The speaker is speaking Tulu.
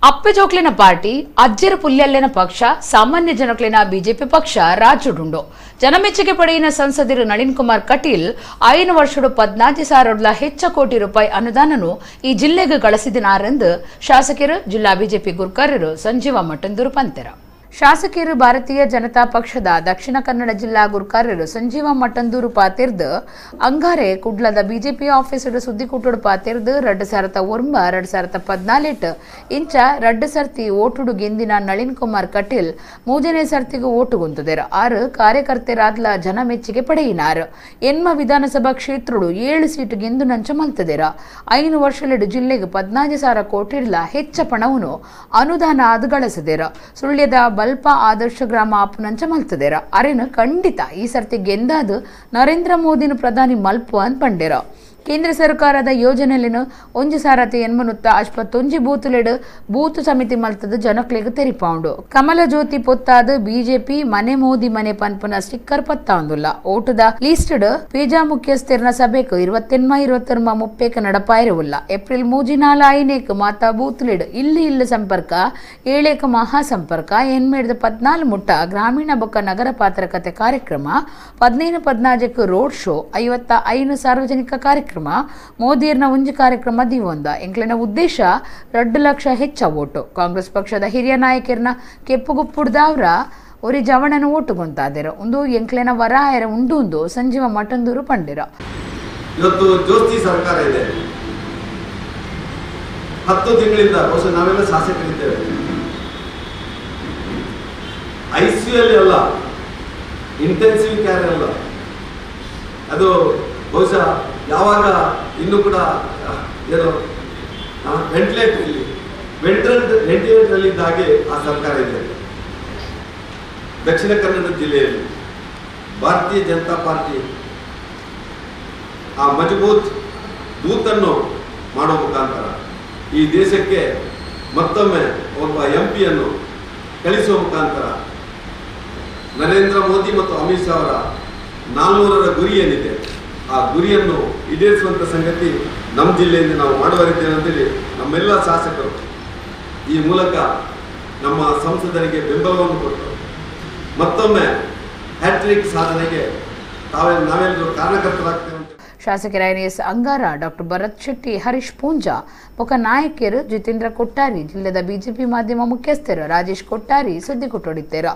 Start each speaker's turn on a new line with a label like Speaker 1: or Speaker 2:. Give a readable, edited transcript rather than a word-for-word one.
Speaker 1: ಅಪ್ಪೆ ಜೋಕ್ಲಿನ ಪಾರ್ಟಿ ಅಜ್ಜರ ಪುಲ್ಯಲ್ಲೆನ ಪಕ್ಷ ಸಾಮಾನ್ಯ ಜನಕ್ಲಿನ ಬಿಜೆಪಿ ಪಕ್ಷ ರಾಜ್ಯಡುಂಡು. ಜನಮೆಚ್ಚುಗೆ ಪಡೆಯಿನ ಸಂಸದರು ನಳಿನ್ ಕುಮಾರ್ ಕಟೀಲ್ 5 ವರ್ಷಡು 14,000 ಹೆಚ್ಚ ಕೋಟಿ ರೂಪಾಯಿ ಅನುದಾನನು ಈ ಜಿಲ್ಲೆಗೆ ಗಳಿಸಿದಿನಾರೆಂದು ಶಾಸಕರು ಜಿಲ್ಲಾ ಬಿಜೆಪಿ ಗುರ್ಕಾರರು ಸಂಜೀವ ಮಠಂದೂರು ಪಂತೆರ. ಶಾಸಕರು ಭಾರತೀಯ ಜನತಾ ಪಕ್ಷದ ದಕ್ಷಿಣ ಕನ್ನಡ ಜಿಲ್ಲಾ ಗುರ್ಕಾರರು ಸಂಜೀವ ಮಠಂದೂರು ಪಾತಿರ್ದು ಅಂಗಾರೆ ಕುಡ್ಲದ ಬಿಜೆಪಿ ಆಫೀಸರು ಸುದ್ದಿಕೂಟಡು ಪಾತಿರ್ದು 2009 2014 ಇಂಚ 2 ಸರ್ತಿ ಓಟುಡು ಗೆಂದಿನ ನಳಿನ್ ಕುಮಾರ್ ಕಟೀಲ್ 3ನೇ ಸರ್ತಿಗೂ ಓಟುಗುಂತುದೇರು. 6 ಕಾರ್ಯಕರ್ತರಾದ್ಲ ಜನ ಮೆಚ್ಚುಗೆ ಪಡೆಯಿನಾರು. ಎನ್ಮ ವಿಧಾನಸಭಾ ಕ್ಷೇತ್ರಡು 7 ಸೀಟು ಗೆಂದು ನಂಚ ಮಲ್ತದೇರ. 5 ವರ್ಷಲೆಡು ಜಿಲ್ಲೆಗೆ 14,000 ಕೋಟಿರ್ಲ ಹೆಚ್ಚ ಪಣವನ್ನು ಅನುದಾನ ಅದು ಗಳಿಸದೇರ. ಸುಳ್ಯದ ಬಲ್ಪ ಆದರ್ಶ ಗ್ರಾಮ ಆಪುನಂಚ ಮಲ್ತದೇರ. ಅರೆನು ಖಂಡಿತ ಈ ಸರ್ತಿ ಗೆಂದಾದು ನರೇಂದ್ರ ಮೋದಿನ ಪ್ರಧಾನಿ ಮಲ್ಪು ಅಂತ ಪಂಡೇರ. ಕೇಂದ್ರ ಸರ್ಕಾರದ ಯೋಜನೆಯನ್ನು 1,881 ಬೂತುಲೆಡು ಬೂತು ಸಮಿತಿ ಮಲ್ತದ ಜನಕ್ಲೆಗ್ ತೆರಿಪಾಂಡು. ಕಮಲ ಜ್ಯೋತಿ ಪೊತ್ತಾದ ಬಿಜೆಪಿ ಮನೆ ಮೋದಿ ಮನೆ ಪನ್ಪುನ ಸ್ಟಿಕ್ಕರ್ ಪತ್ತಾಂದುಲ್ಲ. ಓಟುದ ಲೀಸ್ಟಡ್ ಪೇಜಾ ಮುಖ್ಯಸ್ಥರ್ನ ಸಭೆಕ್ 28, 29, 30 ನಡಪಾಯಿರುವುಲ್ಲ. ಏಪ್ರಿಲ್ 3, 4, 5 ಮಾತಾ ಬೂತುಲೆಡು ಇಲ್ಲಿ ಇಲ್ಲ ಸಂಪರ್ಕ, 7 ಮಹಾ ಸಂಪರ್ಕ, 8 14 ಮುಟ್ಟ ಗ್ರಾಮೀಣ ಬೊಕ್ಕ ನಗರ ಪಾತ್ರಕತೆ ಕಾರ್ಯಕ್ರಮ, 15, 14 ರೋಡ್ ಶೋ, 55 ಸಾರ್ವಜನಿಕ ಕಾರ್ಯಕ್ರಮ, ಮೋದಿಯರ್ನ ಒಂಜಿ ಕಾರ್ಯಕ್ರಮ ದಿವೊಂದ. ಎಂಕ್ಲೆನ ಉದ್ದೇಶ 2 ಲಕ್ಷ ಹೆಚ್ಚ ಓಟು. ಕಾಂಗ್ರೆಸ್ ಪಕ್ಷದ ಹಿರಿಯ ನಾಯಕರ್ನ ಕೆಪ್ಪುಗುಪ್ಪುಡ್ದಾವ್ರ ಒರಿ ಜವಣನ ಓಟು ಗೊಂತಾದಿರ. ಒಂದು ಎಂಕ್ಲೆನ ವರ ಆಯರ ಉಂಡು ಸಂಜೀವ ಮಠಂದೂರು ಪಂಡಿರ.
Speaker 2: ಇವತ್ತು ಜೋಸ್ತಿ ಸರ್ಕಾರ ಇದೆ. 10 ತಿಂಗಳಿಂದ ಬಹುಶಃ ನಾವೆಲ್ಲ ಶಾಸಕರಿದ್ದೇವೆ. ಐಸಿಯು ಅಲ್ಲಿ ಅಲ್ಲ, ಇಂಟೆನ್ಸಿವ್ ಕೇರ್ ಅಲ್ಲ, ಅದು ಬಹುಶಃ ಯಾವಾಗ ಇನ್ನೂ ಕೂಡ ಏನು ವೆಂಟಿಲೇಟರ್ ಇಲ್ಲಿ ವೆಂಟಿಲೇಟರ್ ಇದ್ದಾಗೆ ಆ ಸರ್ಕಾರ ಇದೆ. ದಕ್ಷಿಣ ಕನ್ನಡ ಜಿಲ್ಲೆಯಲ್ಲಿ ಭಾರತೀಯ ಜನತಾ ಪಾರ್ಟಿ ಆ ಮಜಬೂತ್ ಬೂತನ್ನು ಮಾಡುವ ಮುಖಾಂತರ ಈ ದೇಶಕ್ಕೆ ಮತ್ತೊಮ್ಮೆ ಒಬ್ಬ ಎಂ ಪಿಯನ್ನು ಕಳಿಸುವ ಮುಖಾಂತರ ನರೇಂದ್ರ ಮೋದಿ ಮತ್ತು ಅಮಿತ್ ಶಾ ಅವರ 400ರ ಗುರಿ ಏನಿದೆ ಆ ಗುರಿಯನ್ನು ಈಡೇರಿಸುವಂಥ ಸಂಗತಿ ನಮ್ಮ ಜಿಲ್ಲೆಯಿಂದ ನಾವು ಮಾಡುವರಿದ್ದೇವೆ ಅಂತೇಳಿ ನಮ್ಮೆಲ್ಲ ಶಾಸಕರು ಈ ಮೂಲಕ ನಮ್ಮ ಸಂಸದರಿಗೆ ಬೆಂಬಲವನ್ನು ಕೊಟ್ಟರು. ಮತ್ತೊಮ್ಮೆ ಹ್ಯಾಟ್ರಿಕ್ ಸಾಧನೆಗೆ ನಾವೆಲ್ಲರೂ ಕಾರಣಕರ್ತರಾಗ್ತೇವೆ.
Speaker 1: ಶಾಸಕರಾಯನ ಎಸ್ ಅಂಗಾರ, ಡಾಕ್ಟರ್ ಭರತ್ ಶೆಟ್ಟಿ, ಹರೀಶ್ ಪೂಂಜಾ, ಮುಖ ನಾಯಕರು ಜಿತೇಂದ್ರ ಕೊಟ್ಟಾರಿ, ಜಿಲ್ಲೆದ ಬಿಜೆಪಿ ಮಾಧ್ಯಮ ಮುಖ್ಯಸ್ಥರು ರಾಜೇಶ್ ಕೊಟ್ಟಾರಿ ಸುದ್ದಿ ಕೊಟ್ಟೊಡಿದ್ದೇರು.